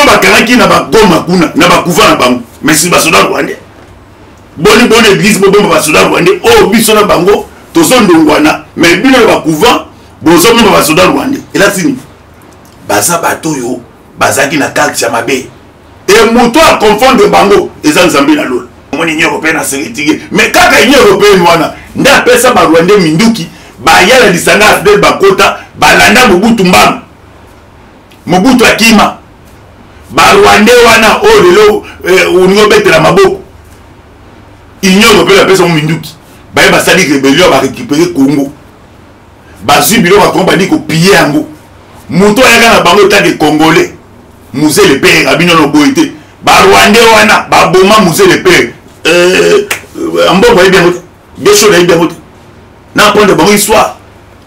bakangaki na bagoma kuna na bakuva na bango, mais si basoda rwandais, boni boni église bobomba basoda rwandais oyo oh, biso na bango tozondongwana, mais bino na bacouvent bozomema basoda rwandais. Elati nini? Baza bato oyo bazalaki na carte ya mabe e moto aconfondre bango eza Nzambe na lola. Omoni Union européenne aseretire, mais kaka Union européenne wana nde apesa barwandais minduki, baya na lisanga ya Fidel, bakota, balanda Mobutu mbangu, Mobutu akima. Barwandais wana oyo lelo eh, olingi obetela maboko Union européenne apesa ngo minduki, baye basali rébellion, barécupere Congo, bazwi biloko ya Congo, bandi kopille yango. Moto ayaka na bango etake Congolais, Mzee le père abino na boye te, barwandais wana baboma Mzee le père. euh, euh, Ambongo ayebi yango te, Besho nayebi yango te, na prendre bango histoire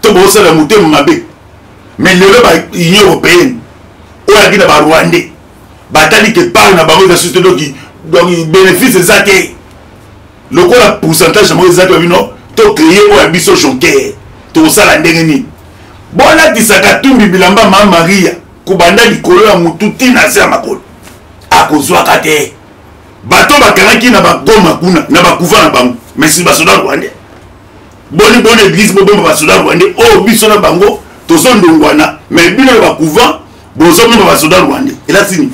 to bosala motema mabe. Mais lelo ba Union européenne oyo ayaki na barwandais, batali ke part na bango eza susu te, donc bénéfice eza te lokola pourcentage na bango eza te. Babino to créer oyo ya biso Jonker, tokosala ndenge nini? Bolatisaka Tumbi bilamba ma Maria kobanda likolo ya motu ntina se ya makolo, akozwaka te. Bato bakangaki na bagoma kuna na bakuva na bango, mais si basoda rwandais, boni boni église bobomba basoda rwandais oyo oh, biso na bango tozondongwana, mais bino na bacouvent bozomema basoda rwandais. Elati nini?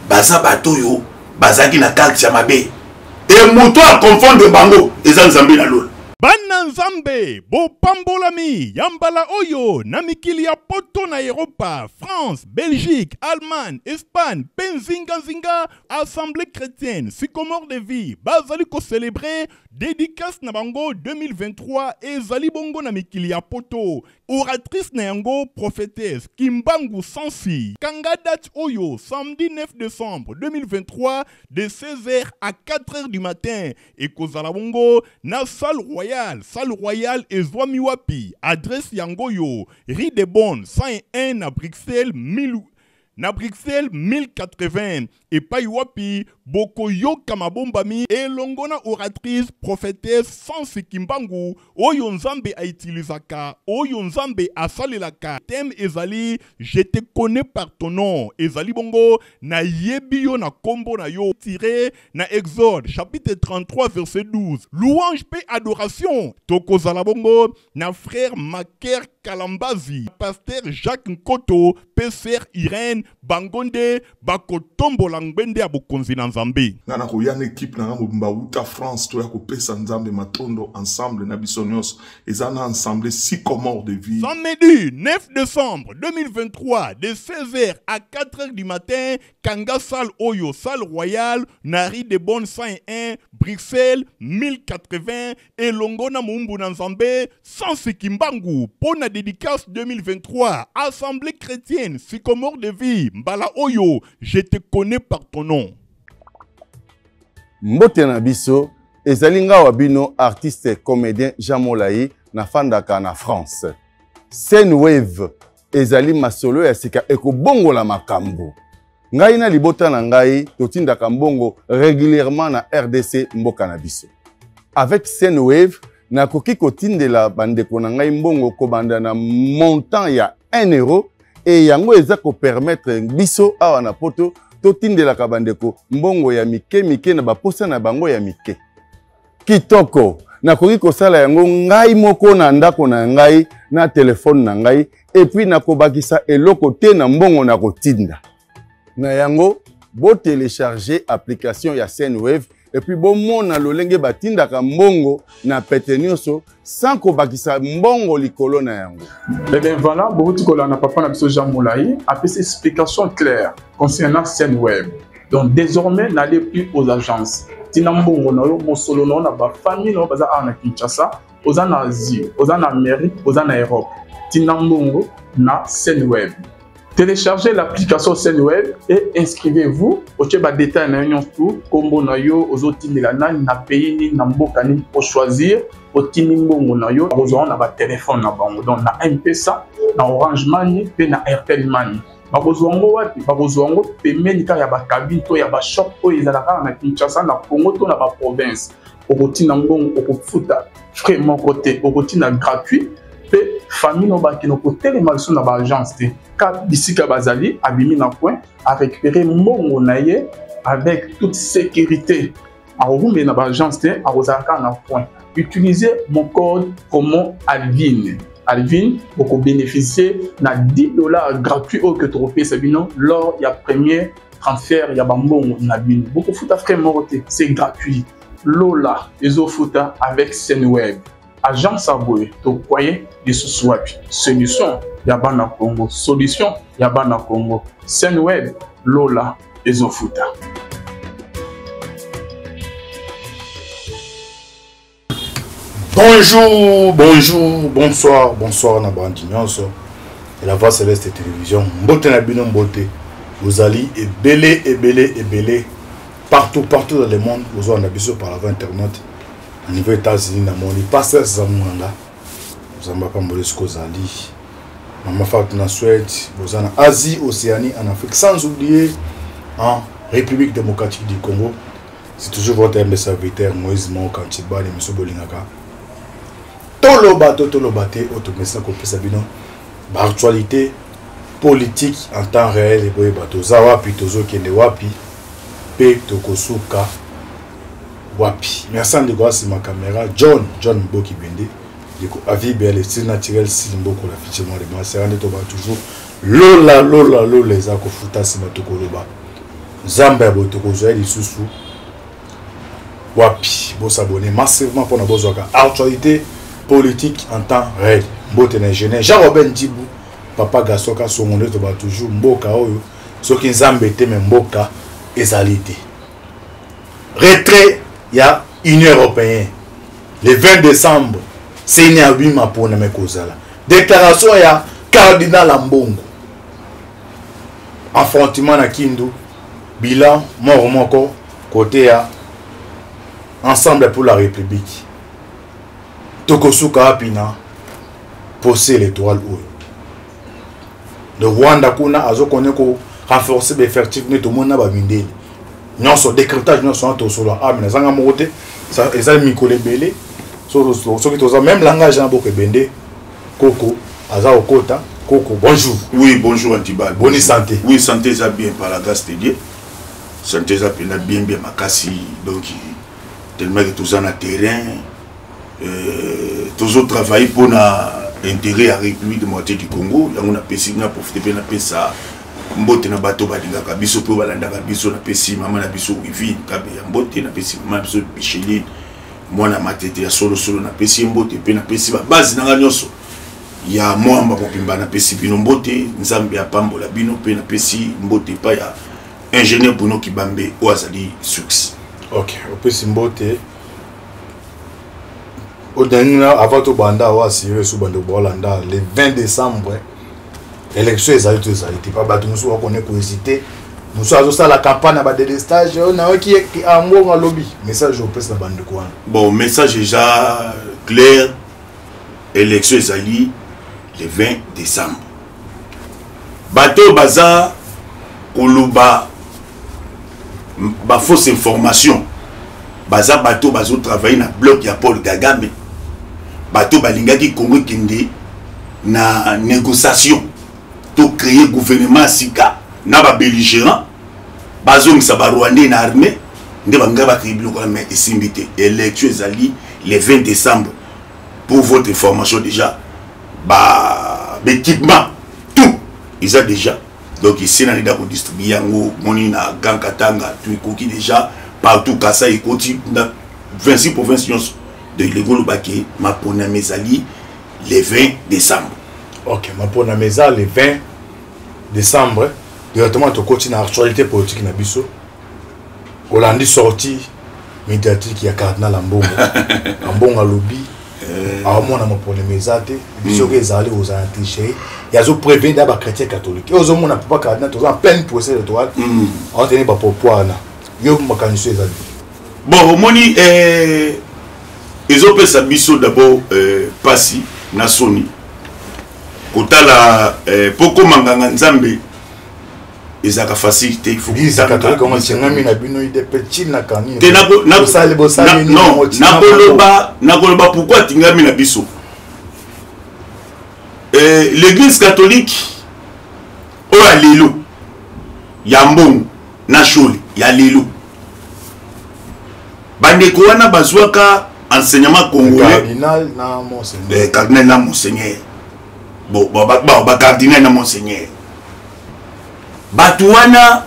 Baza bato oyo bazalaki na carte ya mabe e moto aconfondre bango eza Nzambe na lola. Bana Nzambe, bopambolami ya mbala oyo na mikili ya poto, na Eropa, France, Belgique, Allemagne, Espagne mpe nzinganzinga. Assemblée chrétienne Sycomore de Vie bazali kocelebre dédicace na bango 2023. Ezali bongo na mikili ya poto. Oratrice na yango, prophétesse Kimbangu Sansi. Kanga date oyo, samedi 9 décembre 2023, de 16h à 4h du matin. Ekozala bongo na salle royale. Salle royale ezwami wapi? Adresse yango yo, rue de Bonne 101 na Bruxelles 1000, na Bruxelles 1080, epai wapi bokoyoka mabombami elongo na oratrice prophétesse Sansi Kimbangu, oyo Nzambe autilisaka, oyo Nzambe asalelaka. Thème ezali "Je te connais par ton nom". Ezali bongo "Nayebi yo na kombo na yo", tiré na Exode chapitre 33 verset 12. Louange pe adoration, tokozala bongo na frère Maker Kalambazi, pasteur Jacques Nkoto pe sœur Irène. Bango nde bakotombola ngbende ya bokonzi na Nzambe. Nga nakoya na ekipe na nga mobimba wuta France, toya kopesa Nzambe matondo ensemble na biso nyonso. Eza na Ensemble Sycomore de Vie. Samedi 9 décembre 2023, de 16h à 4h du matin. Kanga salle oyo, salle royale na rue de Bonne 101, Bruxelles 1080, elongo na moumbu na Nzambe Sansi Kimbangu mpo na dédicace 2023, Assemblée chrétienne Sycomore de Vie. Mbala oyo, "Je te connais par ton nom". Mbote na biso, ezali nga wa bino artiste comédien Jean Molai, nafandaka na France. Sendwave ezali masolo ya sika ekobongola makambo. Ngai na libota na ngai totindaka mbongo régulièrement na RDC, mboka na biso. Avec Sendwave, nakoki kotindela bandeko na ngai mbongo kobanda na montant ya 1 euro e yango eza kopermettre biso awa na poto totindelaka bandeko mbongo ya mike mike na baposa na bango ya mike. Kitoko, nakoki kosala yango ngai moko na ndako na ngai na telefone na ngai, et puis nakobakisa eloko te na mbongo na kotinda. Na yango, botélécharge application ya Sendwave et puis bomona lolenge batindaka mbongo na pete nyonso sans kobakisa mbongo likolo na yango. Eh bien voilà, bouti kolanda papa na biso Jean Moulaï apesi explication claire concernant Sendwave. Donc désormais, n'allez plus aux agences. Tina mbongo na yo, mosolo na yo na bafamille na yo baza awa na Kinshasa, oza na Asie, oza na Amérique, oza na Europe. Tina mbongo na Sendwave. Téléchargez l'application Sendwave et inscrivez-vous. Otie ba détail na yo nyonso, kombo na yo, ozotindela nani, na pays nini, na mboka nini, ochoisir, otindi mbongo na yo, ozwa na batelefone na bango. Donc na M-Pesa, na Orange Money mpe na Airtel Money. Bakozwa yango wapi? Bakozwa yango pembeni kaka ya bacabine to ya bashop oyo ezalaka kaka na Kinshasa, na Congo to na baprovince. Okotinda mbongo, okofuta frais moko te, okotinda gratuit. Mpe famille no bakino kotelema lisusu na baagence te, ka bisika bazali, abimi na coin, arécupérer mbongo na ye avec toute sécurité. Akokumbela na baagence te, akozala kaka na coin. Utilisez mon code promo Alvin. Alvin, okobénéficier na 10 $ gratuit oyo ke tokopesa bino lors ya premier transfert ya bambongo na bino. Bokofuta frais moko te, c'est gratuit. Lola ezofuta avec Senweb. Agence ya boye tokwaye lisusu wapi? Solution ya bana Congo, solution ya bana Congo, Senweb, Lola ezofuta. Bonjour, bonjour, bonsoir, bonsoir na bandi nyonso et la Voix Céleste Télévision. Mbote na bino mbote. Bozali ebele ebele ebele partout partout dans le monde, bozwa na biso par la voie internet. Na niveau États-Unis na moni pasteur Zamwanga. Nzambe apambola esika ozali. Maman Fatou na Suède, boza na Asie, Océanie, en Afrique, sans oublier en République démocratique du Congo. C'est toujours votre humble serviteur Moïse Moko Kantibali, monsieur Bolingaka. Toloba to toloba te oyo tomesana kopesa bino baactualité politique en temps réel, eboyeba toza wapi, tozokende wapi mpe tokosuka wapi. Merci ndeko asima caméra John John Mboki Bende, ndeko Avi Bel style naturel style Mboko la fiche moi de masera nde toba toujours lola lola lola eza kofuta nsima tokoloba Nzambe ya boye tokozwa ye lisusu wapi. Bosabone massivement mpona bozwaka actualité politique en temps réel. Mbote na ingénieur Jean Robert Njibu, papa Gaston Kasongo nde toba toujours mboka oyo soki Nzambe te me mboka ezali te. Retrait ya Union européenne le 20 décembre, seni abima mpona me kozala déclaration ya cardinal Ambongo, affrontement na Kindu, bilan mort moko côté ya Ensemble pour la République. Tokosuka wapi na procès électoral oyo de Rwanda kuna azokone ko renforcer baeffectif nde tomoni na bamindele nyonso, décryptage nyonso wana tosolola. Ah, mais nazanga moko te, eza mikolo ebele soki toza même langage na boko ebende koko aza kokota. Koko, bonjour. Oui, bonjour Antibal. Bonne santé? Oui, santé eza bien par la grâce de Dieu. Santé eza mpenza bien bien makasi, donc tellement que toza na terrain, tozotravaille mpona intérêt ya République démocratique du Congo. Yango napesi na profite mpe napesa mbote na bato balingaka biso mpe balandaka biso. Napesi mama na biso Wivine Kabe ya mbote, napesi mama na biso Micheline mwana matete ya solosolo, napesi ye mbote, mpe napesi babase na nga nyonso ya mwamba mobimba, napesi bino mbote, Nzambe apambola bino. Mpe napesi mbote epai ya ingénieur Bruno Kibambe oyo azali succès. Ok, opesi mbote odanina. Avant tobanda awa, assuré so bandeko baolanda, le 20 décembre élection ezali to ezali te? Pa bato mosusu bakone kohésite, mosusu azosala campagne ya badélestage oyo nayoki Ambongo alobi. Message opesa na bandeko wana? Bon, message eza clair: élection ezali le 20 décembre. Bato oyo baza koloba bafausse information baza bato bazotravaille na bloc ya Paul Kagame, bato balingaki Congo ekende na négociation to créer gouvernement ya sika na babelligérant, bazongisa barwandais na armée, nde bangai bacréer biloko wana, mais esimbi te. Élection ezali le 20 décembre. Pour votre information, déjà baéquipement tout eza déjà, donc esena nde kodistribue yango. Moni na Grand Katanga tout ekoki déjà, partout Kasai ekoti na 26 province nyonso. Donc elingi olobaki maponami ezali le 20 décembre. Ok, maponami eza le 20 décembre. Directement tokoti na actualité politique na biso. Olandi sortie médiatique ya cardinal Ambongo. Ambongo alobi aomona maponami eza te, soki ezali kozala na tricherie. Ye azoprévenir da bachrétien catholique oyo ozomona papa cardinal, toza en pleine procès électoral, aotene bapropos wana. Yo makanisi ezali? Bon, omoni, ezopesa biso d'abord pasi na soni kotala mpo koma nganga Nzambe ezalaka facile te. Catholique na bino UDP ntina kani? Te, nakoloba, nakoloba pourquoi atingami na biso. L'église catholique oyo ya lelo ya mbongo na shole ya lelo, bandeko wana bazwaka enseignement congolais. Cardinal na monseigneur. Cardinal na monseigneur. Bon, bon, ba, ba, ba cardinal na monseigneur, bato wana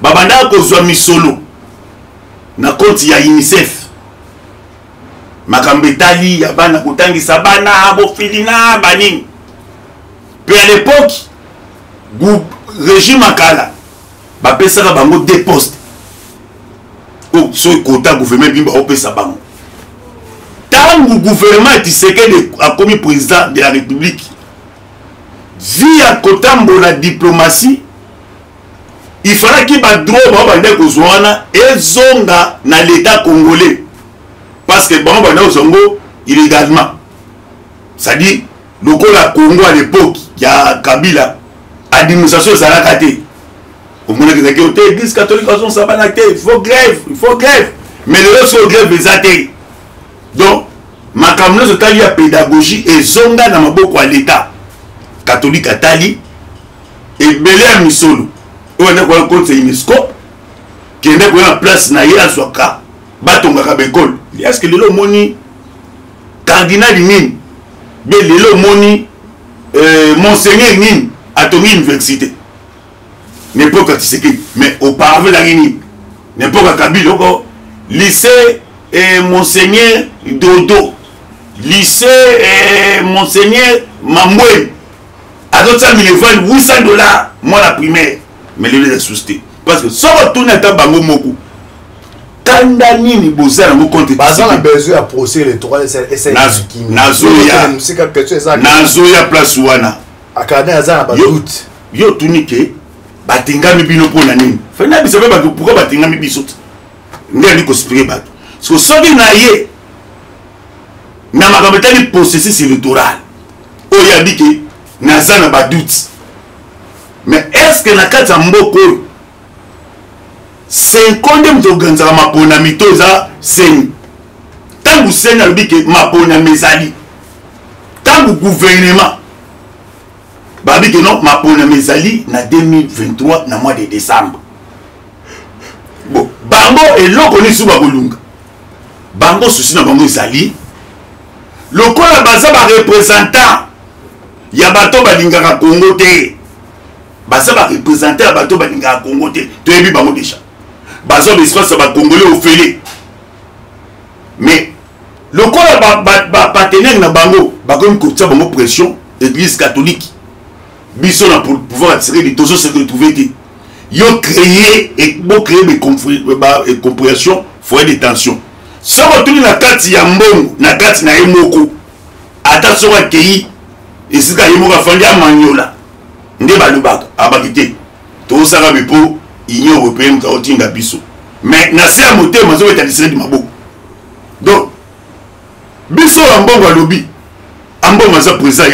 babandaka kozwa misolo na compte ya UNICEF, makambo etali ya bana, kotangisa bana, bofilina banini. Mpe à l'époque, régime ya kala, bapesaka bango deux postes. Soki kota gouvernement ebimi, baopesa bango. Ntango gouvernement ya Tshisekedi akomi président de la République, via kotambola diplomatie, ifalaki badroit bango bandaki kozwa wana ezonga na l'État congolais, parce que bango bandaki kozwa yango illégalement. C'est-à-dire, lokola Congo à l'époque ya Kabila, administration ezalaka te, omonaki ezalaki te, église catholique azongisa bana te, il faut grève, il faut grève. Mais lelo soki grève eza te, donc makambo nyonso etali ya pédagogie ezonga na maboko ya l'État catholique. Atali ebele ya misolo oyo ande koya compte UNESCO, kende koya na place na ye, azwaka, batongaka baekole. Est ce que lelo omoni cardinal nini be, lelo omoni monseigneur nini atongi université na époque ya Tshisekedi? Mais auparavant ezalaki nini? Na époque ya Kabila, oko lycée monseigneur Dodo, lycée monseigneur Mambweni, azotia minerval 800 $ mwana primaire. Mais lelo eza susu te, parce que soki otuni ata bango moko, kanda nini boza yango contre? Baza na besoin ya procès électoral. Nazoya place wana. Akadin aza na badoute. Yo otuni ke batingami bino mpo na nini? Fe nayebisa mpe bato pourquoi batingami biso te. Nde ali koexpliquer bato siko soki na ye na makambo etali processus électoral oyo abi ke naza na badoute. Mais est ce que na kati ya mboka oyo CENCO nde moto oganzaka maponami to eza CENI? Ntango CENI alobi ke maponami ezali, ntango gouvernement babi ke non, maponami ezali na 2023 na mois de décembre, bon, bango eloko nini su bakolunga? Bango susi na bango ezali lokola baza bareprésentant ya bato balingaka Congo te. Baza bareprésentant ya bato balingaka Congo te, toyebi bango déjà. Baza baespace ya bacongolais ofele, mais lokola bapartenaire na bango bakomi kotia bango pression, église catholique, biso na pouvoir ya Tshisekedi tozo se retrouver te. Yo créer, bocréer bacompréhension, foyer de tension. Soki otuni na kati ya mbongo, na kati na ye moko, ata soki akei esika ye moko afandi amanyola, nde balobaka abaki te, tozosaka mpo Union européenne moto akotinda biso. Mais na se ya motema azobeta Tshisekedi maboko. Donc biso ya mbongo, alobi ambongo aza président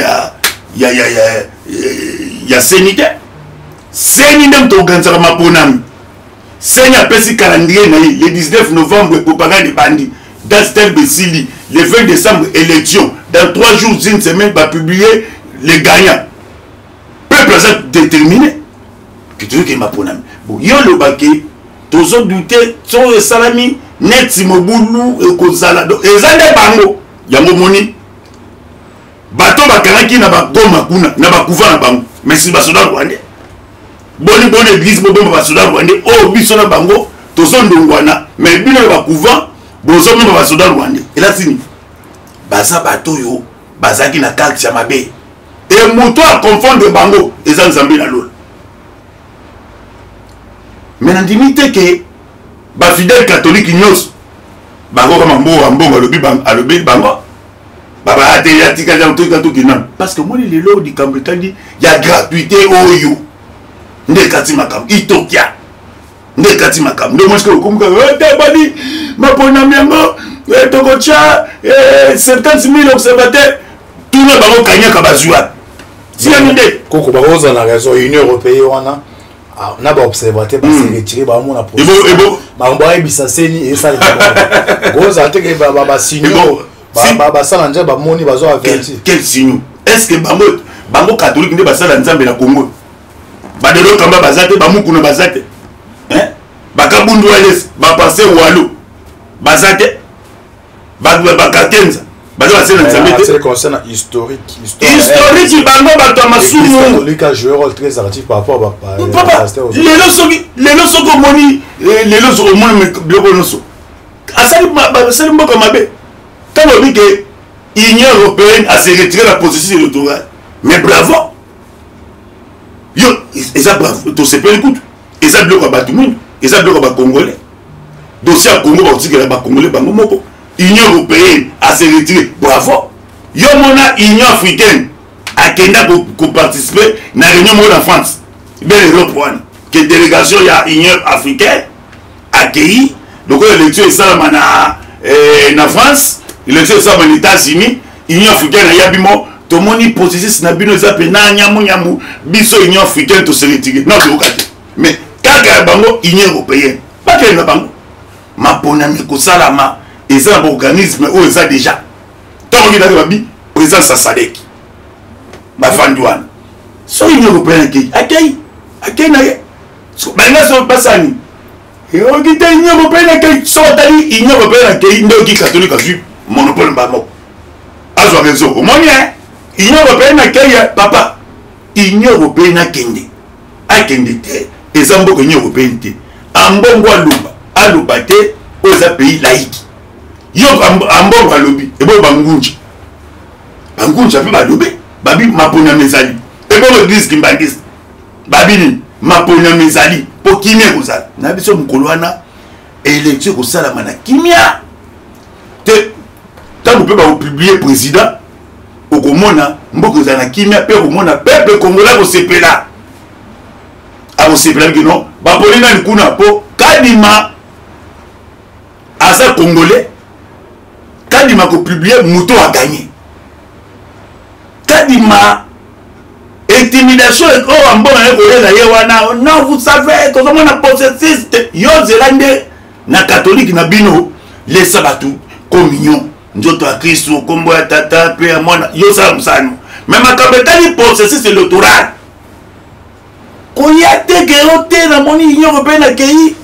ya CENI te. CENI nde moto oganisaka maponami. CENI apesi calendrier na ye le 19 novembre, propagande ebandi, date tel besili, le 20 décembre élection, dans 3 jours, une semaine, bapublier les gagnants. Peuple aza déterminé ke toyokende maponami. Bon, yo olobake tozodute soki esalami neti mobulu ekozala. Donc eza nde bango yango moni bato bakangaki na bagoma kuna na bacouvent na bango, mais si basoda rwandais. Boni boni église bobomba basoda rwandais oyo biso na bango tozondongwana, mais bino na bacouvent bozomema basoda rwandais? Elasi nini? Baza bato oyo bazalaki na carte ya mabe, e moto aconfondre bango eza Nzambe na lola. Me nandimi te ke bafidèle catholique nyonso bakokama mbongo. Mbongo alobi bango babaya te, ya tika totika tokenda, parce que omoni lelo likambo etali ya gratuité oyo nde ekati makambo itokia, nde ekati makambo. Nde omoni sikoyo okomi kaka bani maponami yango tokotya 70 000 observateur. Tuna bango kanyaka bazwa tiani nde. Koko, bakozala na raison. Union européenne wana na baobservateur base retire, baomona bango bayebisa CENI esalema. Kozala te ke basignaux basala nzela, bamoni, bazwa averti. Quel signaux? Est ce que bango, bango catholique nde basala Nzambe na Congo? Badodo Kamba baza te, bamukuna baza te, hein? Bakabundu Wales, bapense Walo baza te, bakakenza baza basala Nzambe te. Concerne historique, historique bango bato ya masumu. Catholique a joué rôle très actif par rapport à papa. Lelo soki, lelo soki omoni, eh, lelo soki omoni biloko nyonso asali, asali mboka mabe. Ntango oyebi ke Union européenne a se retirer na processus électoral, mais bravo yo, eza bravo, tosepeli kutu. Eza biloko ya bato mwindu, eza biloko ya bacongolais. Dossier ya Congo bakotikela bacongolais bango moko. Union européenne a se retirer, bravo yo. Mona Union africaine akenda koparticipe na réunion moko na France, belle Europe wana, ke délégation ya Union africaine akei lokola élection esalama na, eh, na France, élection esalama na États-Unis. Union africaine ayabi mo tomoni processus na bino eza mpe na nyamunyamu, biso Union africaine tose retire na toyoka te. Mais kaka ya bango Union européenne bakende na bango, maponami ekosalama, eza na baorganisme oyo eza déjà. Ntango okendaki babi présence ya Sadek bafandi wana, soki Union européenne akei, akei, akei na ye, balinga so basani oki te. Union européenne akei, so otali Union européenne akei nde oki catholique azwi monopole mba moko, azwa réseau. Omoni e Union européenne akei, papa, Union européenne akende, akende te, eza mboka Union européenne te. Ambongo aloba, aloba te, oyo eza pays laïque. Yo ambongo alobi, eboyo bangunja, bangunja mpe balobi, babi maponami ezali. Ebongo église kimbangiste babi nini? Maponami ezali mpo kimia ekozala na biso mokolo wana, élection ekosalama na kimia te. Ntango mpe bakopublie président, okomona mboka ezala na kimia, mpe okomona peuple congolais akosepela, akosepela bikino baponi nani kuna, mpo Kadima aza congolais. Kadima kopublie moto aganye. Kadima intimidation oyo ambongo naye koyela ye wana, non, vous savez, tozomona processus te. Yo zela nde na catholique na bino, lesa bato communion, nzoto ya Kristu, nkombo ya Tata mpe ya Mwana, yo sala mosano. Me makambo etali processus électoral, koya te kero te. Namoni Union européenne akei,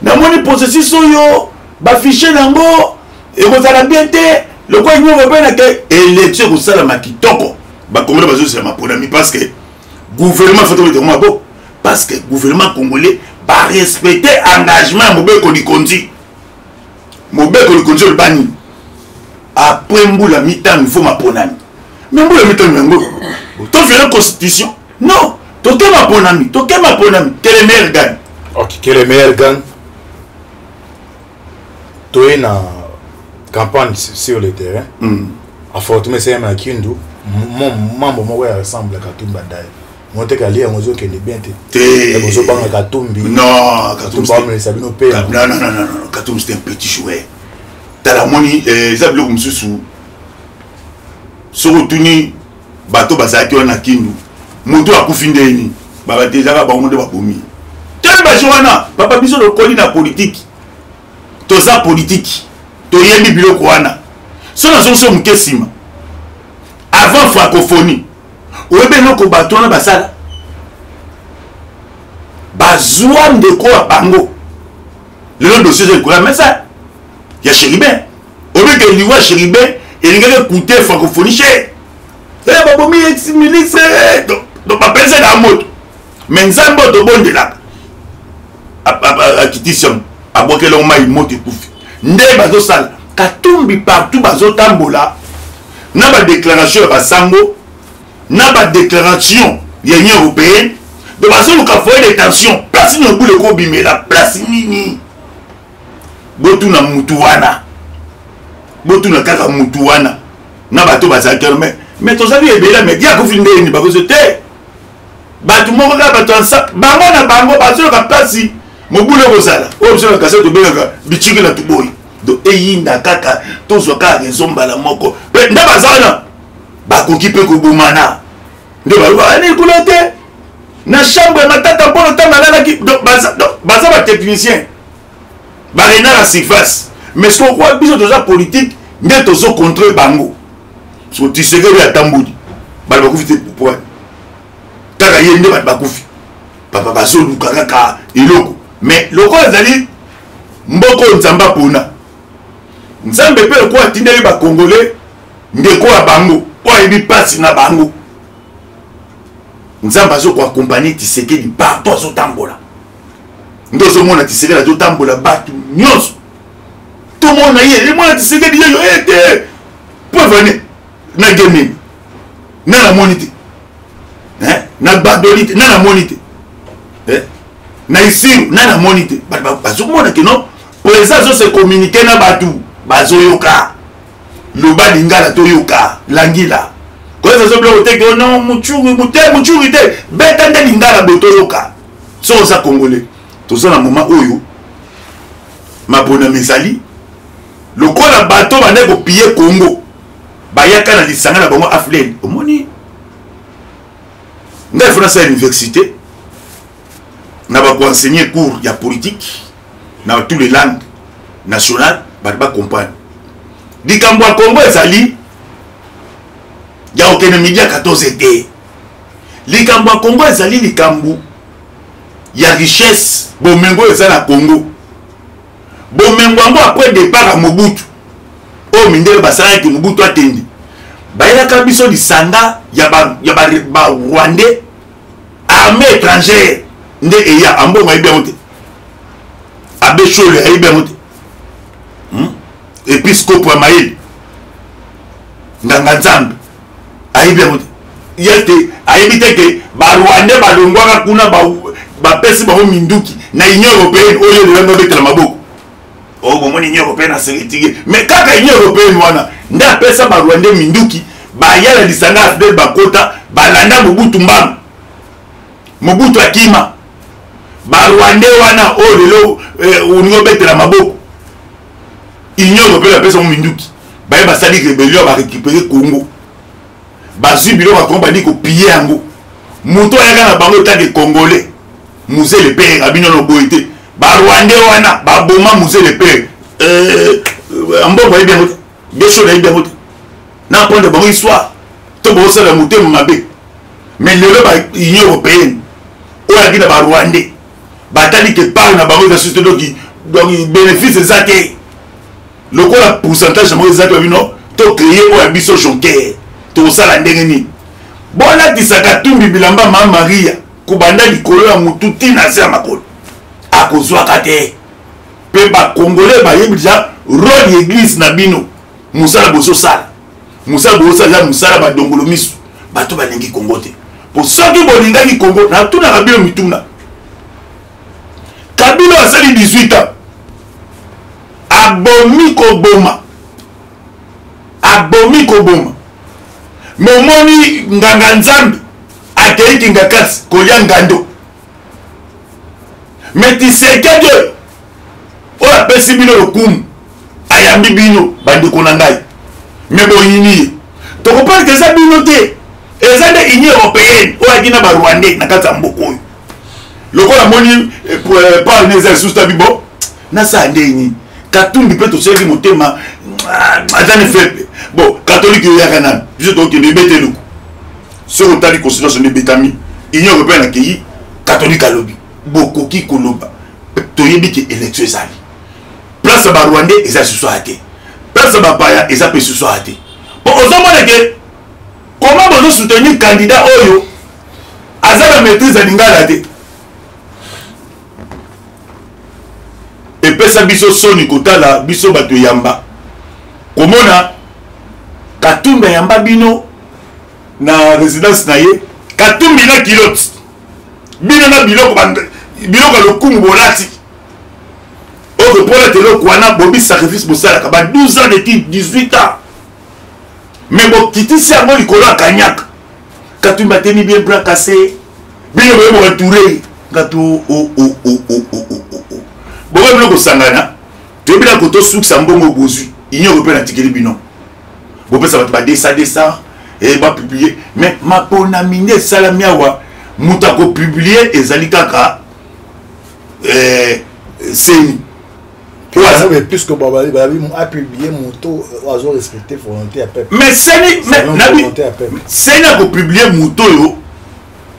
namoni processus oyo bafiche nango ekozala bien te. Lokola Union européenne akei, élection ekosalama kitoko. Bakongolais bazozela maponami parce que gouvernement faut tobeta maboko, parce que gouvernement congolais barespecte engagement ya mobeko likonzi. Mobeko likonzi oloba nini? Après mbula 5 fo maponami. Me mbula 5 yango toviole constitution? Non, toke maponami, toke maponami, que le meilleur gagne. Ok, que le meilleur gagne. Toye na campagne sur le terrain. Affrontement esalema na Kindu, mambo moko ya ensemble Katumbi adai moteka alia yango ezokende bien te. Te, bozobanga Katumbi. Non, Katumbi amelisa bino pe. Non, non, non, non, Katumbi c'est un petit joueur. Tala, moni eza biloko mosusu, soki otuni bato bazalaki wana na Kindu, moto akufi ndeni, babatezaka bango nde babomi te. Bajo wana, papa, biso tokoli na politike, toza politike, toyebi biloko wana. So nazongisi yo moke nsima, avant francophonie, oyebi eloko bato wana basala? Bazwa ndeko ya bango. Lelo dossier eza likolo ya mesa ya Chérubin. Oyebi ke liwa Chérubin elingaki ekute francophonie cher. E babomi ex ministre, donc bapesaka moto. Me Nzambe oyo tobondelaka akitisi yango, abwakeli yango mai, moto ekufi. Nde bazosala Katumbi partout, bazotambola na badéclaration ya basango, na badéclaration ya Union européenne. Donc bazoluka foyer de tension, place nini obule ekobimela, place nini. Botuna mutu wana, botuna kaka mutu wana na bato bazalaki wana. Mais tozali ebele, mais ye akufi ndeni, bakozo te. Bato moko kaka, bato ansa bango na bango bazoluka place mobulu ekozala. Oyo biso na kasa tobengaka bitiki na tuboyi. Donc eyinda kaka, tozwa kaka raison mbala moko. Mpe nde baza wana, bakoki mpe kobomana. Nde baloba ani kuna te na chambre ya Matata mpono ntango alalaki. Donc baza batechnicien, barena na surface. Mais soki biso toza politique nde tozocontre bango, so Tisekedi atamboli. Bato bakufi te po kaka ye nde bato bakufi. Papa bazoluka kaka eloko. Mais lokola ezali mboka oyo Nzambe apona. Nzambe mpe lokola atindeli ba Congolais ndeko ya bango oyo ayebi mpasi na bango. Nzambe azo ko accompagner Tshisekedi partout azotambola. Nde ozomona Tshisekedi azotambola bato nyonso. Tomona ye, emona Tshisekedi yeyo ete preuve ane na gemini na namoni te na gbadoli te na namoni te na isiru na namoni te. Bato bazomona ke non, président azo se communiquer na bato bazoyoka. Loba lingala toyoka langila koyesa zo biloko te ke non muchuri mute muchuri te beta nde lingala boye toyoka. Soki oza congolais, toza na moment oyo maponami ezali lokola bato bandaki kopille Congo bayaka na lisanga na bango AFLEN. Omoni ngai fo nasala université na bakoenseigner cours ya politique na tous les langues nationales, bato bacomprendre likambo ya Congo ezali ya kokende midi ya 14 te. Likambo ya Congo ezali likambo ya richesse, bomengo eza na Congo. Bomengo yango après départ ya Mobutu oyo mindele basalaki Mobutu atendi, bayelaka biso lisanga ya ba Rwandais, armée étrangère nde eya. Ambongo ayebi yango te, Abbé Shole ayebi yango te, Episcope ya mayele nganga Nzambe ayebi yango te. Ye te ayebi te ke barwandais balongwaka kuna, bapesi bango minduki na Union européenne oyo lelo babetela maboko. Oyo bomoni Union européenne aseretire, mais kaka Union européenne wana nde apesa barwandais minduki, baya na lisanga ya AFDL, bakota balanda Mobutu mbangu. Mobutu akima, barwandais wana oyo lelo olingi obetela maboko, Union européenne apesa bango minduki, baye basali rébellion, barécupere Congo, bazwi biloko ya Congo, bandi kopille yango. Moto ayaka na bango etake congolais, Mzee le père abino na boye te, barwandais wana baboma Mzee le père. Ambongo ayebi yango te, Besho ayebi yango te, na apprendre bango histoire to bosala motema mabe. Mais lelo ba Union européenne oyo ayaki na barwandais batali ke part na bango eza susu te, donc bénéfice eza te lokola pourcentage na bango eza te. Babino to créer oyo ya biso Jonker, tokosala ndenge nini? Bolatisaka Katumbi bilamba ma Maria kobanda likolo ya mutu ntina se ya makolo, akozwaka te. Mpe bakongolais bayebi deja role ya église na bino, mosala bozosala, mosala bozosala eza mosala badongolo miso, bato balingi Kongo te. Po soki bolingaki Kongo, natunaka bino mituna. Kabila asali 18 ans, abomi koboma, abomi koboma. Me omoni nganga Nzambe akei Kingakati kolia ngando. Me Tshisekedi oyo oyo apesi bino lokumu, ayambi bino bandeko na ngai, me boyini ye. Tokopala ke eza bino te, eza nde Union européenne oyo ayaki na barwandais na kati ya mboka oyo. Lokola moni parle eza lisusu tabi bo nasala nde nini? Katumbi mpe toselaki motema, aza ne faible. Bon, katolike oyaka nanu, biso tokende ebete eloko. Soki otali constitution nde ebetami, Union européenne akei, katolike alobi bokoki koloba. Toyebi ke élection ezali, place ya barwandais eza lisusu aya te, place ya bapaya eza mpe lisusu aya te. Po ozomona ke comment bozosoutenir candidat oyo aza na maîtrise ya lingala te? Epesa biso soni kotala biso bato eyamba komona Katumbi ayamba bino na résidence na ye. Katumbi na kilote, bino na biloko biloko ya lokumu bolati oyo kopola te, eloko wana bobi sacrifice bosalaka ba 12 ans d'étude, 18 ans, mais bokitisi yango likolo ya kanyaka. Katumbi atemi bien bras cassé, bino boye boentouré ngato bokoki bino kosangana. Toyebi na kotosukisa mbongo bozwi Union européenne atikeli bino, bopesa bato ba 200 200 e bapublie. Mais maponami nde esalami awa, moto akopublie ezali kaka CENI. Puisque babi apublie moto azo respecte volonté ya peuple. Mais CENI, CENI akopublie moto oyo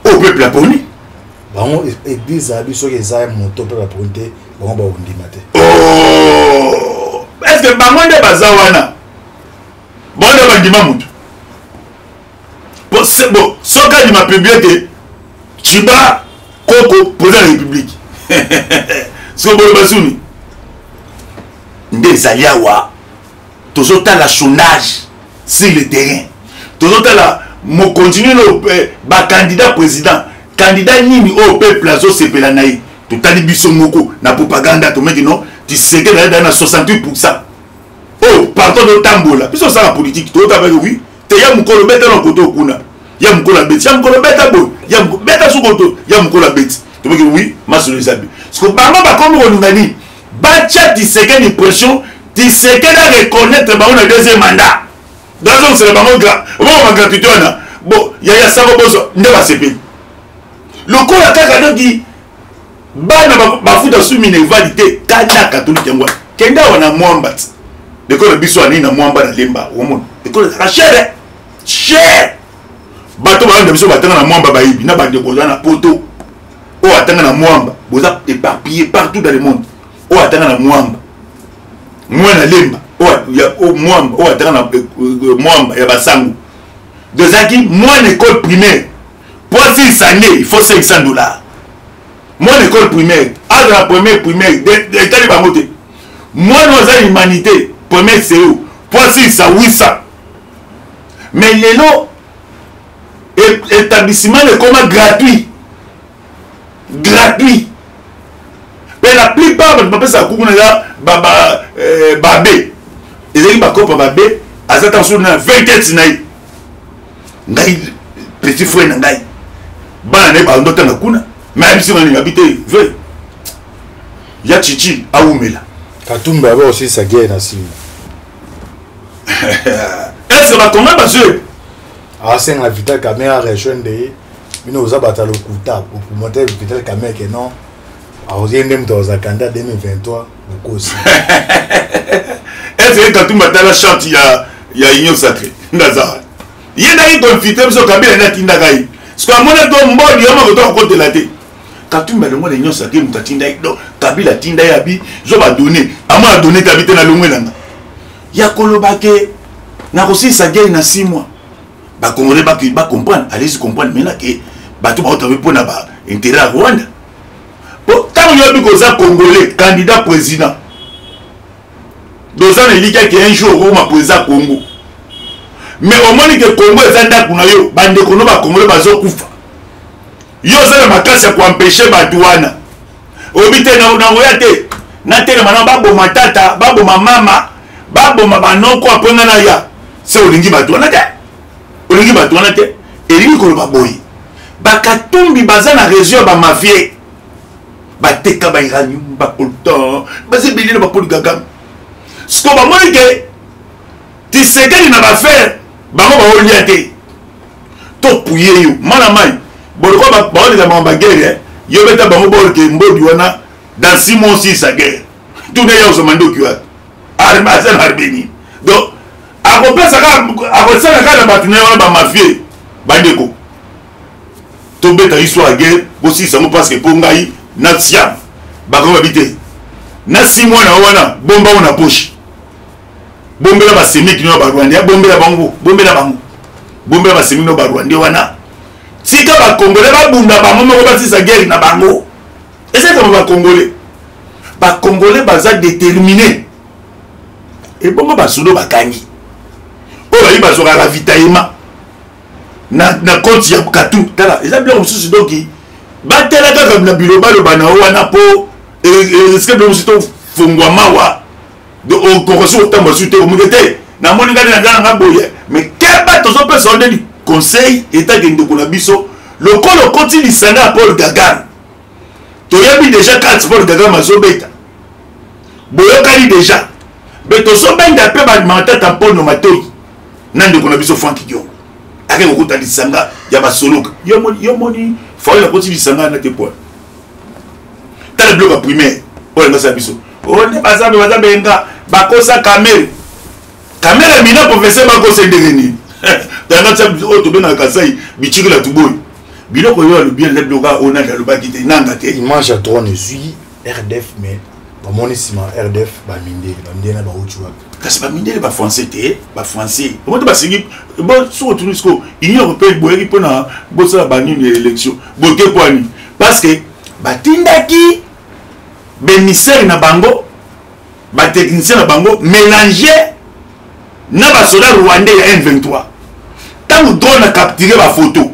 oyo peuple aponi. Bango église abi soki eza moto peuple aponi te, bango bakondima te. Oh! Est ce que bango nde baza wana? Bango nde bandima moto? Bon, soki andima publie te, Tshiba koko président ya république, soki boloba suni nde ezali awa. Tozotala sondage sur le terrain, tozotala mokonzi nini oyo bacandidat président, candidat nini oyo peuple azosepela na ye. Totali biso moko na propaganda, tomeki no Tshisekedi ayeda na 68 %. Oyo pardon, totambola biso osala politique, toyotabaki wi te. Ya mokolo beta na koto kuna, ya mokolo abeti, ya mokolo beta boye, ya mokolo beta sukoto, ya mokolo abeti, tomeki wi masolo eza bi. Siko bango bakomi kolinga nini? Batya Tshisekedi pression, Tshisekedi a reconnaître bango na deuxième mandat, bazongisela bango obongo bagratuité wana. Bon, yaya sango boso nde basepeli lokola kaka noki bana bafuta su minerval te. Kanda katolike yango wana. Kende awa na Mwamba ti ekolo biso anini na Mwamba na Lemba, omona ekolo ezalaka chere cher. Bato balanda biso batanga na Mwamba, bayibi na bandeko oza na Poto oyo atanga na Mwamba, boza éparpillé partout dans le monde. Oyo atanga na Mwamba, mwana Lemba oyo Mwamba, oyo atanga na Mwamba ya basango, tozalaki mwana école primaire po asilisa nde il faut 500 $. Mwana école primaire aza na première primaire, etali bango te. Mwana oyo aza humanité, première CO, po asilisa 800. Mais lelo établissement ekoma gratuit, gratuit. Mpe la plupart bato bapesaka kuku na eza babe, ezalaki bakopa babe, aza ta mosusu na 20 na ye. Ngai petit frère na ngai, bana na ye bando tanga kuna, mais ayebisi nga nini? Abi te ve ya chichi awumela. Katumbi abe osilisa guerre na nsima. Est ce que bakonga bazwi? Asenga Vital Kamerhe arejoindre ye. Bino oza bato ya lokuta, opromote Vital Kamerhe ke non, akozie nde moto akozala candidat 2023, bokosi. Est ce que Katumbi atala charte ya Union sacrée? Ndaza ye ndaki koinfiltre biso. Kabila nde atindaka ye. Siko amoni to mbodi yo moko to akotela te. Katumbi alongwa na Union sacrée, moto atinda ye, donc Kabila atinda ye, abi zo badonne, amona donne te, abi te nalongwe nanga. Ya koloba ke nakosilisa guerre na 6 mois, bacongolais bacomprendre, allez comprendre maintenant ke bato baotabe mpona ba intérêt ya Rwanda. Po ntango yoyebi koza congolais candidat président, doza na elikya ke un jour okokoma président Congo, mais omoni ke Congo eza ndako na yo, bandeko no bacongolais bazokufa, yo oza na makasi ya koempêche bato wana, oyebi te nakoya te, natelema na baboma tata, baboma mama, baboma banoko, apres nga naya se. Olingi bato wana te, olingi bato wana te. Elingi koloba boye, bakatumbi baza na réseau ya bamafie, bateka bauranium, bacoltan, baza ebele na baPaul Kagame. Siko bamoni ke Tisekedi na bafere bango baolia te, topuye yo mwana mai boloko baolela bango baguerre, yo beta bango bolke mbodi wana dans 6 mois osisa guerre. Tuna ye ozwa mandoki wapi? Arme aza na arme nini? Donc akopesa kaka, akosala kaka na bato na ye wana bamafie. Bandeko, tobeta histoire ya guerre, bosilisa yango, parce que mpo ngai na siam bakoki babi te na 6 mois na wana. Bomba ngo na poche, bombela basemiki no ya barwandais, bombela bango, bombela bango, bombela basemiki no barwandais wana. Tika bacongolais babunda bango moko, basilisa guerre na bango. Eza kama bacongolais, bacongolais baza déterminé. Ebongo basolo bakangi oyo bayi bazwaka ravitaillement na compte ya Katu. Tala, eza biloko mosusu, donki batala kaka na bilobaloba na yo wana, mpo eske biloko mosusu tofongwa mawa, okoka soki otambola susu te, omoke te. Namoni ngai na nanga boye, mais keba, tozopesa yo nde conseil etake ndeko na biso. Lokola okoti lisanga ya Paul Kagame, toyebi déjà carte Paul Kagame azobeta, boyokani déjà. Me tozobenda mpe bamatata mpono matoi na ndeko na biso Frank Diongo ake kokuta lisanga ya basoloka. Yo moni faola akoti lisanga wana te. Poa tala biloko ya primaire oyo yango asala biso. Oyo nde baza baza benga bakosa Kamere. Kamere mina professeur bakosa ndenge nini? Tanga tia oyo tobengaka Kasai bichikila tuboyi. Biloko oyo alobi eza biloko oyo nani alobaki te nanga te. Image ya drone ezwi RDF mais bamoni nsima RDF bamindele bamindele na bauti wapi? Kasi bamindele ba français te, ba français. Omo te basengi bo soki otuni sikoyo Union européenne boyaki mpona bosala banini ya élection boke pwani parce que batindaki bemisere na bango batechnicien na bango mélange na basoda rwandais ya M23 ntango drone acapture bafoto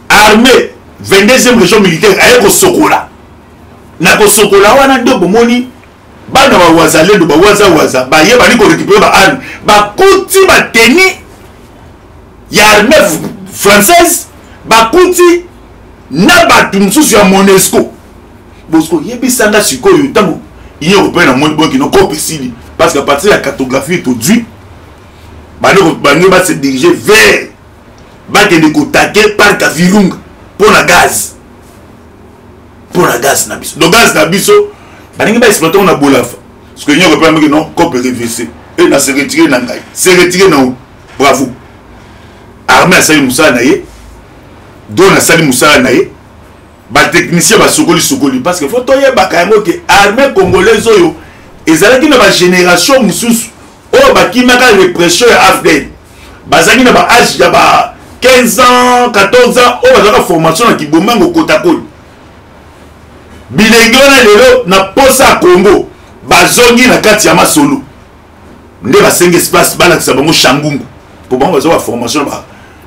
armée 22e région militaire aye kosokola na kosokola wana nde bomoni bana ba wazalendo ba wazawaza baye bali korécupere ba arme bakuti bateni ya armée française bakuti na bato mosusu ya monesco bosco yebisa nga sikoyo ntango union européenne amoni boki no cope esili parce que à partir ya cartographie tozwi bango base dirige vers bakende kotake parc ya virunga mpo na gaz mpo na gaz na biso donc gaz na biso balingi baexploite ngo na bolafa parce que union européenne amoki non cope revese e na se retire na ngai se retire na o bravo armée asali mosala na ye drone asali mosala na ye batechnicien basokoli sokoli parce que fo toyebaka yango ke armée congolaise oyo ezalaki na bagénération mosusu oyo bakimaka répression ya afdel bazalaki na baage ya ba 15 ans 14 ans oyo bazalaka formation na kibomango kotakoli bilenge wana lelo na posa ya congo bazongi na kati ya masolo nde basengi espace balakisa bango shangungu mpo bango bazwa baformation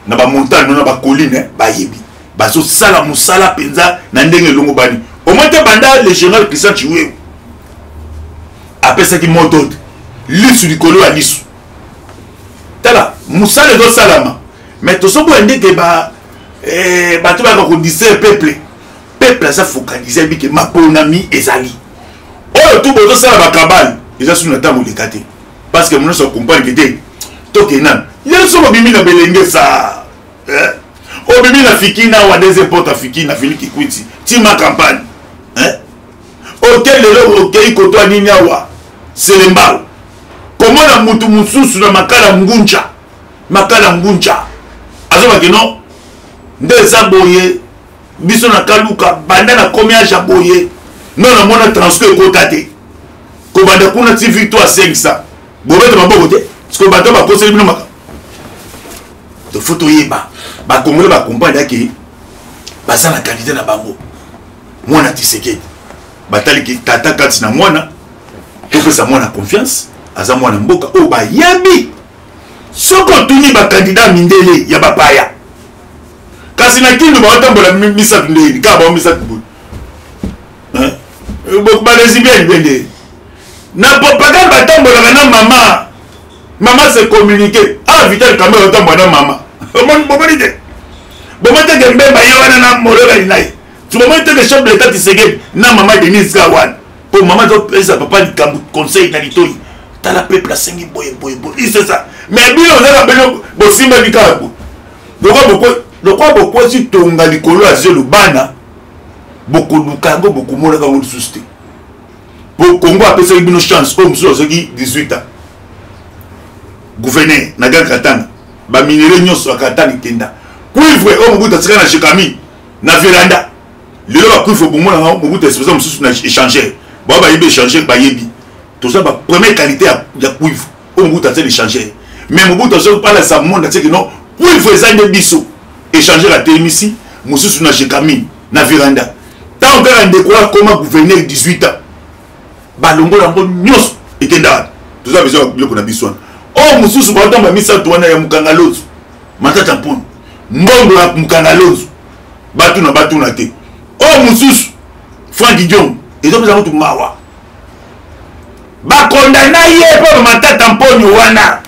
na bamontagne na bacolline bayebi bazosala mosala mpenza na ndenge elongobani omoi te banda le général christian chiwewe apesaki mot d'ordre lisu likolo ya lisu tala mosala ezosalama mais tozoboya ndeke ba eh, bato bayaka kodistraire peuple peuple aza focalise ayebi ke maponami ezali oyo tu bozosala bakabale eza sunu na ntango oleka te parce que monso akomprendre ke te tokende nanu lelo soki obimi na belenge sa eh? obimi na fikina awa deuxième porte ya fikina fili kikwiti tima campagne eh? oke lelo okei kotoa nini awa selembao komona mutu mosusu na makala ngunja makala ngunja azobake no nde eza boye biso na kaluka banda na komi age ya boye no namona transco ekota te kobanda kuna ti victoire 500 bobeta maboko te sikoyo bato bakoseli bino makambo to fo toyeba bakongole bakomprendre yake baza na kalite na bango mwana tisekedi bataliki tata kati na mwana topesa mwana confiance aza mwana mboka oyo bayebi soki otuni bakandida mindele ya bapaya kasi na kindu baotambola misato ndeni kaka bao misato boye balesibiani mpe nde na propagande batambolaka na mama mama se communique ah vital kamere otambola na mama bomoni te bomoni te ke mbemba ye wana na molobeli na ye bomoni te ke chef de l'état tisekedi na mama denise ka wana mpo mama azopesa papa likambo conseil na litoi tala peuple asengi boye boye boye c'est ça mais bino ozaka bino bosimbaki kaka boye lokola bokwesi tonga likolo ya zelo bana bokoluka yango bokomonaka yango lisusu te po congo apesaki bino chance oyo mosusu azwaki 18 ans gouverneur na grand katanga baminere nyonso ya katanga ekenda cuivre oyo mobutu atika na jekami na veranda lelo bacuivre bomona yango mobutu esposa mosusu na échangeur bao bayebi échangeur bayebi toza ba première qualité ya cuivre oyo mobutu atia l'échangeur mais mobutu azoki alakisa monde atiaki non cuivre eza nde biso échangeur atelemisi mosusu na jekami na veranda ntango kaka ndeko akoma gouverneur 18 ans balongola yango nyonso ekenda wapi toza besoin ya biloko na biso wana oyo mosusu baotamba misato wana ya mokanga lozo matata mpona mbongo ya mokanga lozo batuna batuna te oyo mosusu frank jong ezopesa kutu mawa bakondana ye mpo matata mponyo wana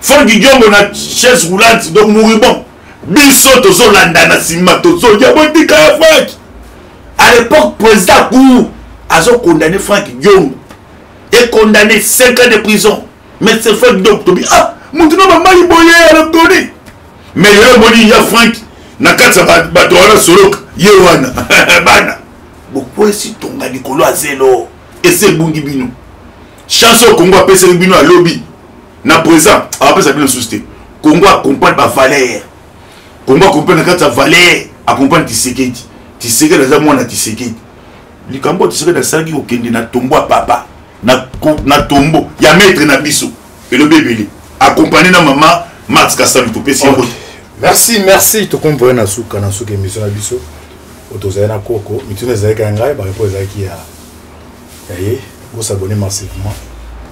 Franck Diongo na chaise roulante donc moribond biso tozolanda na nsima tozoya botika ya Franck à l'époque président cour azo condamné Franck Diongo et condamné 5 ans de prison mais c'est Franck Diongo tobi ah motu na bamai boye alokoni mais lelo omoni ya Franck na kati ya bato wana soloka ye wana bana bokwesi tonga likolo ya zelo. Esi ebungi bino. Chance oyo Congo apesaki bino ya lobi na présent apesa bino susu te. Congo accompagne ba valeur. Congo accompagne na kati ya valeur, accompagne Tshisekedi. Tshisekedi aza mwana Tshisekedi. Likambo oyo Tshisekedi asalaki kokende na tombo ya papa na, na tombo ya maître na biso elobi ebele accompagné na mama Max Kasalu topesi ye mbote. Merci, merci. Tokomi na suka na suka émission na biso. Oyo tozali na koko mituna ezalaki ya ngai, barepo ezalaki ya ya ye. Bosabonner massivement.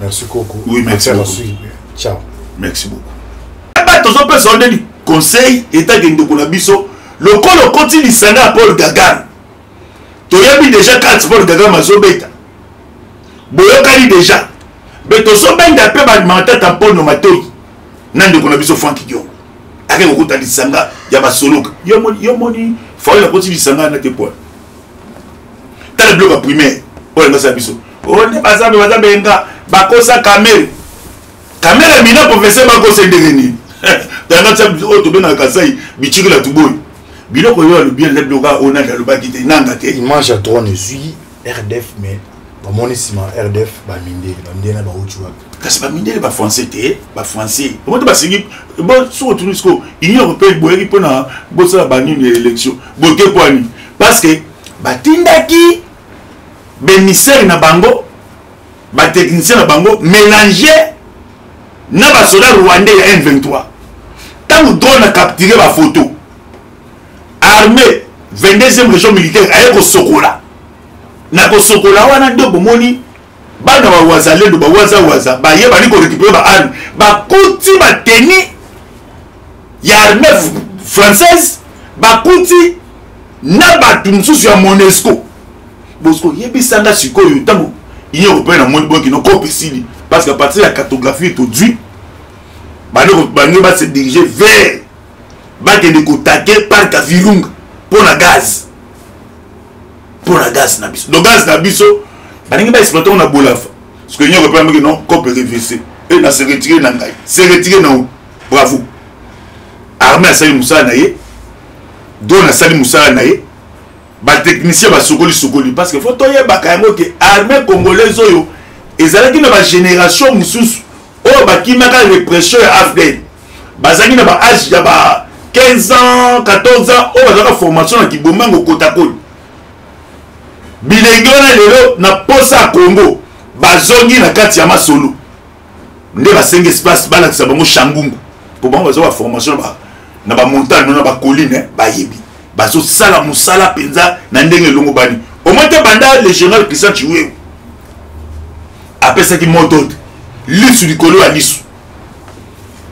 Merci koko. Oui, merci beaucoup. Ciao. Merci beaucoup. Ba tozopesa yo ndeni conseil etake ndeko na biso lokola okoti lisanga ya Paul Kagame. Toyebi deja carte Paul Kagame azobeta. Boyokani deja. Be tozobenda mpe ba matata mpono matoi na ndeko na biso Franck Diongo. Ake kokuta lisanga ya basoloka. Yo moni, yo moni Fayulu akoti lisanga na te poa. Tala biloko ya primaire oyo engasa biso. Oh nde baza baza benga bakosa Kamere. Kamere mina professeur bakosa ndenge nini? Tanga tsa oyo tobengaka Kasai bichikila tuboyi. Biloko oyo alobi eza biloko oyo nani alobaki te nanga te. Image ya drone ezwi RDF mais bamoni nsima RDF bamindele, bamindele na bauti wapi? Kasi bamindele ba français te, ba français. Bango te basengi bo soki otuni sikoyo Union européenne boyaki mpona bosala banini élection boke mpo ani parce que batindaki bémissaire na bango batechnicien na bango mélange na basoda rwandais ya M23 ntango drone a capturé bafoto armée 22e région militaire aye kosokola na kosokola wana nde bomoni bana ba wazalendo ba wazawaza baye bali korécupere ba arme bakuti bateni ya armée française bakuti na bato mosusu ya monesco. Bosco yebisanga sikoyo ntango Union européenne amoni boki no cope esili parce que à partir ya cartographie tozwi bango ba se diriger vers bakende kotake parc ya Virunga mpo na gaz, mpo na gaz na biso. Donc gaz na biso balingi ba exploiter na Bolafa parce que Union européenne amoki non cope reversé et na se retirer na ngai se retirer na bravo. Armée asali mosala na ye, drone asali mosala na ye, ba technicien basokoli sokoli parce que faut toyebaka yango ke armée congolaise oyo ezalaki na ba génération mosusu oyo bakimaka répression ya AFDL, bazalaki na ba âge ya ba 15 ans 14 ans oyo bazalaka formation na Kibomango Kotakoli. Bilenge wana lelo na posa ya Congo bazongi na kati ya masolo nde basengi espace balakisa bango shangungu po bango baza ba formation na ba montagne na ba colline bayebi bazosala mosala mpenza na ndenge elongo bani omoi te banda le général Christian Tshiwewe apesaki mot d'ordre lisu likolo ya lisu.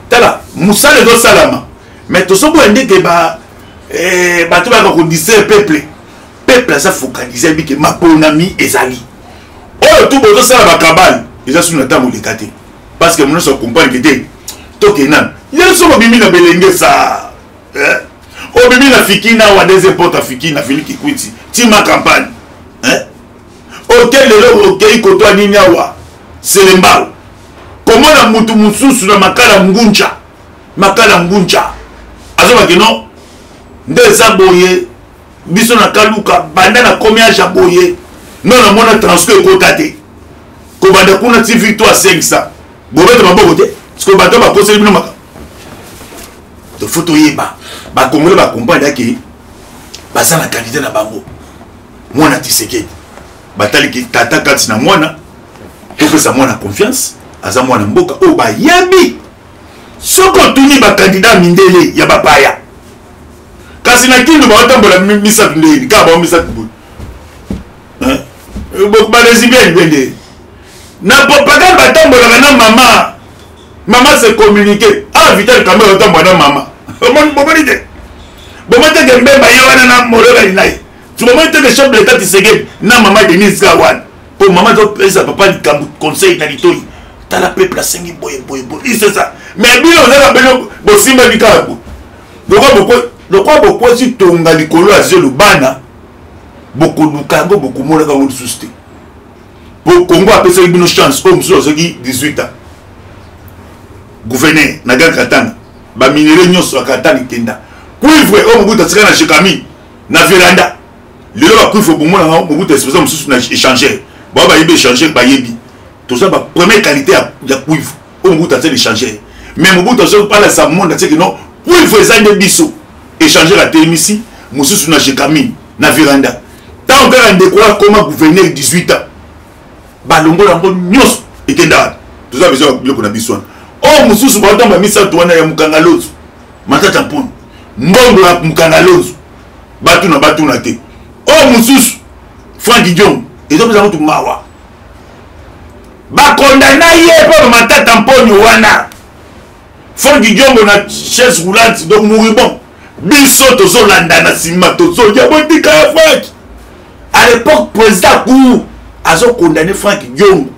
Tala mosala ezosalama mais tozoboya ndenge ba bato bayaka kodistraire peuple. Peuple aza focalisé ayebi ke maponami ezali oyo tu bozosala bakabale eza sunu na ntango oleka te parce que monoso akomprendre ke te tokende nanu ye soki obimi na belenge sa obimi na fikina awa deuxième porte ya fikina Félix Kikwiti tima campagne oke lelo okei kotwa nini awa Selembao komona mutu mosusu na makala ngunja, makala ngunja azobake non nde eza boye biso na kaluka banda na komi age ya boye no namona transco ekota te kobanda kuna ti victoire 500 bobeta maboko te sikoyo bato bakoseli bino makambo. Donc faut toyeba bakongole bakompane yake baza na qualité na bango. Mwana Tshisekedi bataliki tata kati na mwana, topesa mwana confiance, aza mwana mboka oyo bayebi. Soki otuni bakandida mindele ya bapaya kasi na Kindu baotambola misato ndenge kaka bao misato boye balesibiani mpe nde na propagande batambolaka na mama mama se communiquer. Ah, Vital Kamerhe otambola na mama bomoni te, bomoni te ke Mbemba ye wana na molobeli na ye, bomoni te ke chef de l'état Tshisekedi na mama Denise ka wana po mama azopesa papa likambo conseil na litoi tala peuple asengi boye boye boye c'est ça. Mais bino ozaka bino bosimbaki kaka boye lokwa bokwesi tonga likolo ya zelo bana bokoluka yango bokomonaka yango lisusu te po Congo apesaki bino chance oyo mosusu azwaki 18 ans gouverneur na Grand Katanga baminere nyonso ya Katanga ekenda cuivre oyo Mobutu atika na Jekami na veranda lelo ba cuivre bomona yango Mobutu exposa mosusu na échangeur. Bao bayebi échangeur, bayebi toza ba première qualité ya cuivre oyo Mobutu atie l'échangeur. Mais Mobutu azopalasa monde atieki non, cuivre eza nde biso. Échangeur atelemisi mosusu na Gécamines na Véranda. Ntango kaka ndeko akoma gouverneur 18 ans, balongola yango nyonso, ekenda wapi? Toza besoin ya biloko na biso wana. Oyo mosusu baotamba misato wana ya Mokanga Lonzo, Matata Mpona, mbongo ya Mokanga Lonzo, batuna batuna te. Oyo mosusu Frank Diongo, ezopesa kutu mawa, bakondana ye mpo Matata Mponyo wana. Frank Diongo na chaise roulante, donc moribond. Biso tozolanda na nsima, tozoya botika ya Frank. À l'époque, président cour azokondane Frank Diongo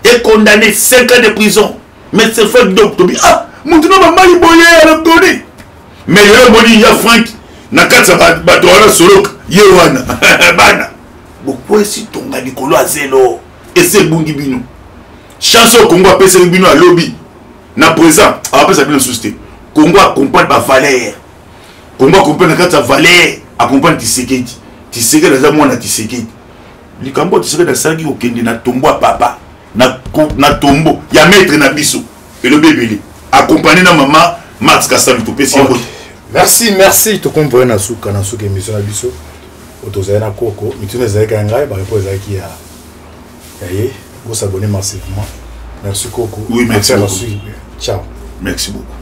et condamné 5 ans de prison. Mais c'est Frank Diongo tobi, ah, motu na bamai boye alakoni. Mais lelo omoni ya Frank na kati ya bato wana, soloka ye wana. Bana bokwesi tonga likolo ya zelo, ese ebungi bino. Chance oyo Kongo apesaki bino, alobi na présent apesa bino susu te. Kongo accompagne bavaleur, Kongo accompagne na kati ya valeur, accompagne Tisekedi. Tisekedi aza mwana Tisekedi. Likambo oyo Tisekedi asalaki, kokende na tombo ya papa, na tombo ya maître na biso, elobi ebele. Accompagné na mama Max Kasalu, topesi yango. Merci, merci. Tokomboye na suka, na suka émission na biso oyo tozali na koko. Mituna ezalaki ya ngai, barepo ezalaki ya ye. Bosabonner massivement. Merci koko. Oui, merci beaucoup. Ciao. Merci beaucoup.